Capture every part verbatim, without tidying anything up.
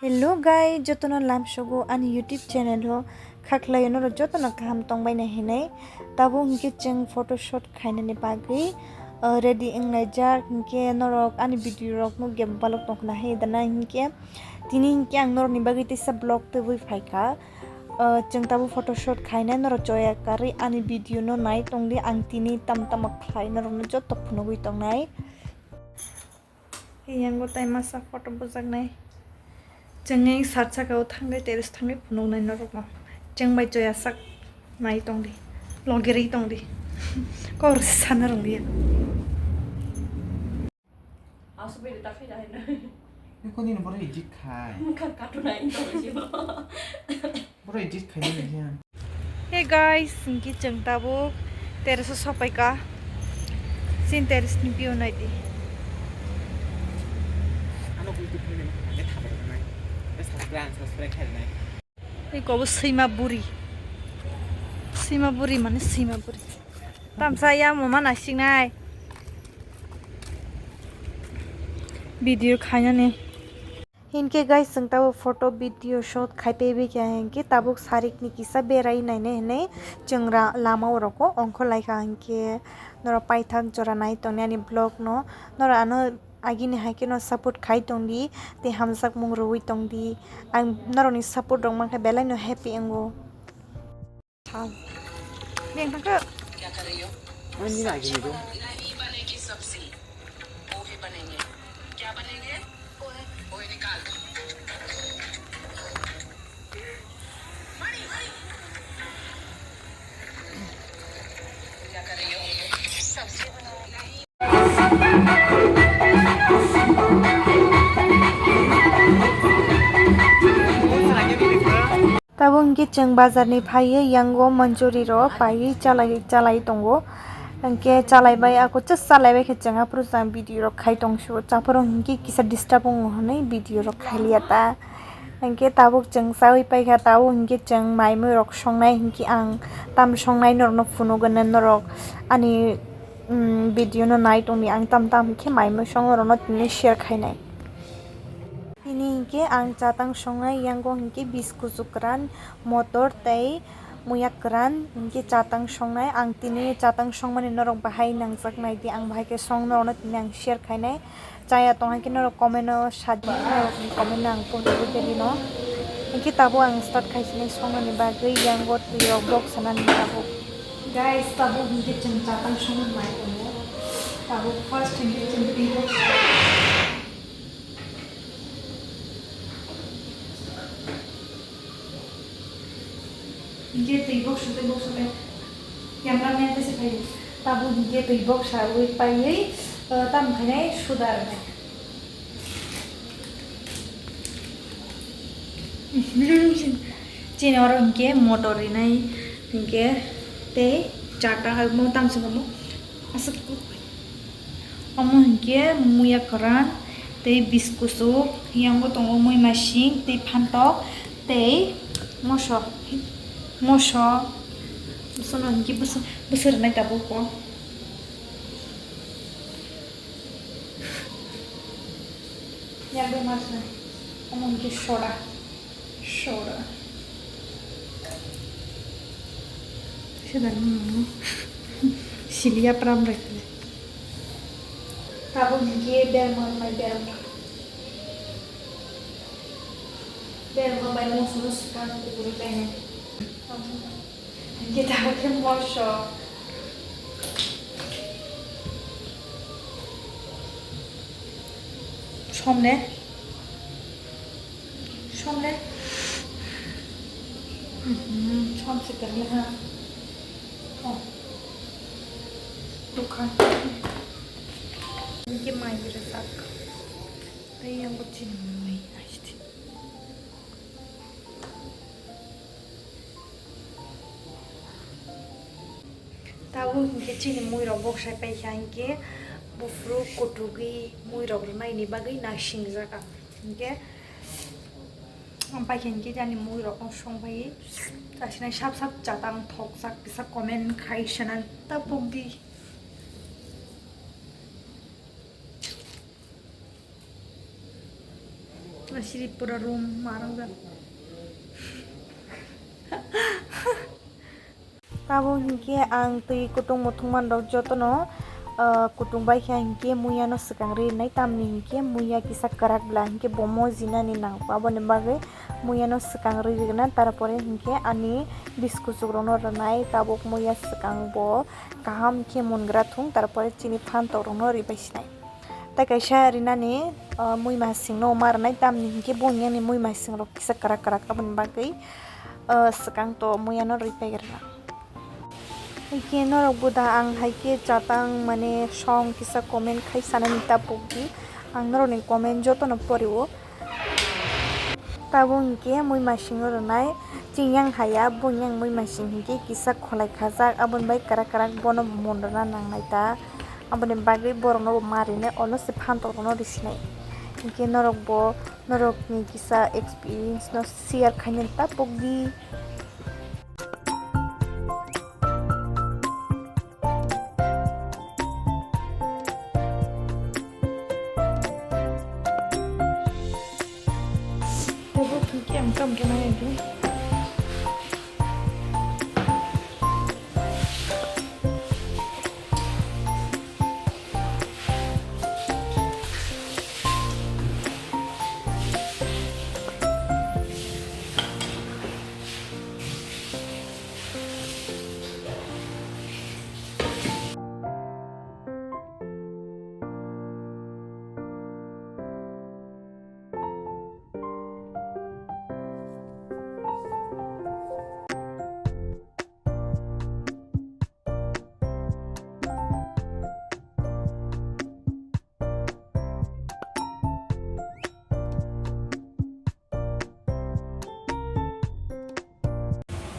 Hello guys, jotono lamsogo ani YouTube channel o khaklai norok jotono kaham tongbai na hinwi. Tabuk hinkhe chwng photoshoot khainani bagwi, uh, ready wnglaijak hinkhe norok ani video rok nukya balok tongkhna hai dana hinkhe tini hinkhe ang norokni bagwi teisa vlog tubui phaikha. Uh, chwng tabuk photoshoot khainai norok choya karwi ani video no nai tongdi, ang tini tam tamo khlai norokno joto phunugwi tongnai. Yango tai masa photo bujaknai. Chwngwi sat saka o thangwi terrace thangwi phunuknai norokno. Chwng bai choya sak nai tongdi. Logerwi tongdi. Kok rwsa sana rwngya. Aswk bai da khai da hai na. Nokni ni borok edit khai. Mokha katunai tong si bo. Borok edit khai ni ya. Hey guys, hinkhe chwng tabuk terrace o sopaikha. Chini terrace ni view naidi. Ano kung tu phone ni thabo nai. Subscribe, subscribe khai nai. Eko bo swima buri. Swima buri mane swima buri. Tamsa ya mama naisingnai. Video khainani. Hinkhe guys, chwng tabuk photo video shoot khai paibai kha hinkhe tabuk sarikni kisa berai nainai hinwi chwng ra-, lama o rokho ongkhorlaikha hinkhe norok paithak jora nai tongni ani vlog no. Norok ano agini hai kheno support khai tongdi tei hamjakmung rwui tongdi. Ang norokni support rok mankha belai no happy wngo. Thal. Beng thangkha. Ani lagi ni do. Tabuk hinkhe chwng bazar ni phaiwi yango manchuri rok paiwi chalai, chalai tongo. Hinkhe chalai bai ako just chalai bai khe chwng aphuru chwng video rok khai tong su. Chaphuru hinkhe kisa disturb wngo hwnwi video rok khai liya ta. Hinkhe tabuk chwng chaui paikha, tabuk hinkhe chwng mai mui rok songnai hinkhe ang tam songnai norokno phunugwi norok ani, mm, video no nai tongdi ang tam tam khe mai mui song norokno tini share khainai. Tini hinkhe ang chatang songnai yango hinkhe biscuit kwran, motor tei muya kwran hinkhe chatang songnai. Ang tini chatang songmani norok bahai nangjak naidi, ang bahai khe song norokno tini ang share khainai. Chaya tong hai khe norok comment o sadi, norokni comment no ang post rwui khe rino. Hinkhe tabuk ang start khai sini songnani bagwi yango twi rok bok sanani tabuk. Guys, tabuk hinkhe chwng chatang songwi mai tongo. Tabuk first hinkhe chwng twi bok sa-, Hinkhe twi bok sute, bok sute. Camera man tese phaio. Tabuk hinkhe twi bok saui paiwi, eh, tam khainai suda rwnai. Chini oro hinkhe motor rinai hinkhe tei charta mo tam se mo aswk. Omo hinkhe muya kwran tei biskusuk, yango tongo muimasing tei phantok tei moso, moso, mosono hinkhe bwswk, bwswk rwnai tabuk o. Yakbai ma rwnai, omo hinkhe soda. Soda. Soda ni mano. Siliya pram bai khe. Tabuk hinkhe berma bai berma. Berma bai moso no swkang kukurwi kainai. Hinkhe tabuk khe moso. Som ne? Som le. Mhm, som se terle ha. Oh. Dukha. Hinkhe mai rwjak. Tei yang bo chini mai aiste. Tabuk hinkhe chini mui rok bok sai paikha hinkhe buphuru kutugwi mui rok rwnaini bagwi naising jak ang. Hinkhe ang paikha hinkhe ani mui rok no song pai chasinai sap sap chatang thok jak kisa comment khai sanani tabuk di. Siri pura room marang jak. Tabuk hinkhe ang twi kutung muthung manrok jotono, ah, kutung bai khe hinkhe muya no swkang rinai, tamni hinkhe muya kisa kwrak bla hinkhe bo mojinani nang, aboni bagwi muya no swkang ri rwgwna, tarpore hinkhe ani biskuchuk rokno rwnai, tabuk muya swkang bo kaham khe mungra thung, tarpore chini phantok rokno ribai sinai. Tai kaisa rinani, ah, muimasingno ma rwnai, tamni hinkhe bongni ani muimasing rok kisa kwrak kwrak, aboni bagwi, ah, swkang to muya no ripai rwna. Haikhe norok bo da ang haikhe chatang mane song kisa comment khai sanani ta pokdi, ang norokni comment jotono porio. Tabuk hinkhe muimasingno rwnai, chini yang haya, bongni yang muimasing hinkhe kisa kholai khajak, aboni bai kwrak kwrak bono bo mun rwna nangnai ta, aboni bagwi borokno bo ma rinai, ono se phantok rokno risinai. Hinkhe norok bo, norokni kisa experience no share khainani ta pokdi. Tabuk hinkhe ang tamo khe nai di.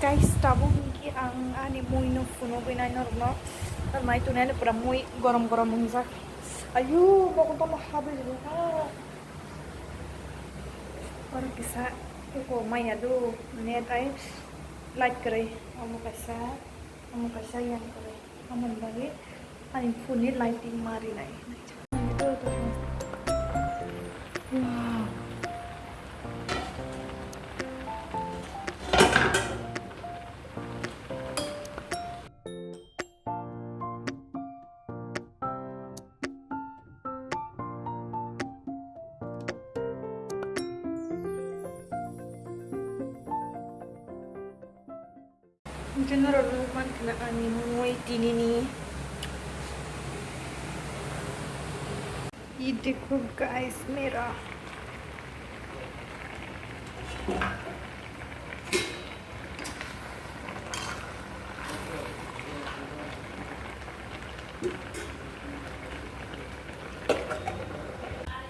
Guys, tabuk hinkhe ang ani mui no phunugwi nai norokno. Nai tongnai ani pura mui gorom gorom wngjak. Ayu, bo kotorma habwi rwkha. Oro kisa eko maya do net ai light kwrwi. Omo kaisa, omo kaisa yang kwrwi. Amoni bagwi ani phone ni lighting ma rinai. Wow. Hinkhe norok nukmankha ani mui tinini. Ye dekho guys mera.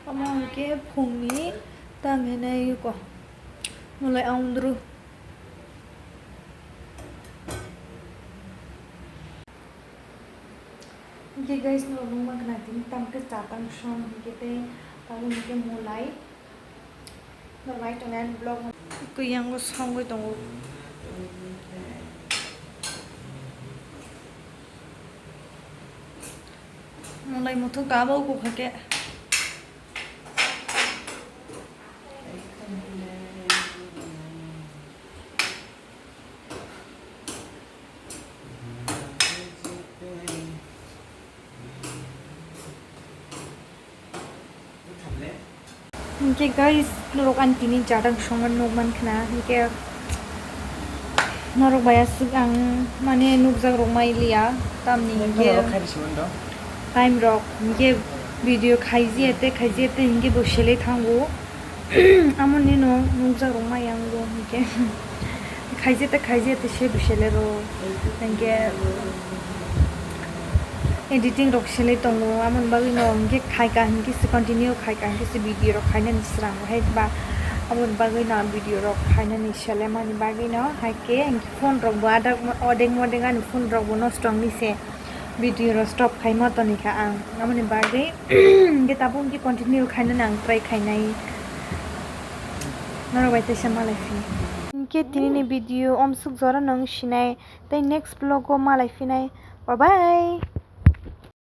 Omo hinkhe phungni tamo hinwi ko. Mulai aundru. Hinkhe guys, norok nukmankha tini tamkhe chatang song hinkhe tei tabuk hinkhe mulai. Norok nai tongnai ani vlog no. Kuyang o songwi tongo. Mulai muthuk ta abo uku kha khe. Hinkhe guys, norok ani tini jadang songma nukmankha na, hinkhe norok bai aswk ang mane nukjak rok mai liya, tamni hinkhe time rok hinkhe video khaijia tei khaijia tei hinkhe bo selai thango. Amoni no nukjak rok mai ang bo hinkhe khaijia tei khaijia tei se bo selai rok hinkhe editing rok selai tongo. Amoni bagwi no hinkhe khaika hinkhe se continue khaika hinkhe se video rok khainani srang hai ba. Amoni bagwi no video rok khainani selemani bagwi no hai khe phone rok bo adak odeng modeng ani phone rok bo nosto wngwi se video rok stop khai ma toni kha ang. Amoni bagwi hinkhe tabuk hinkhe continue khainani ang try khainai. Norok bai teisa malai phi. Hinkhe tini ni video omsuk jora nang sinai tei next vlog o malai phinai. Bye bye.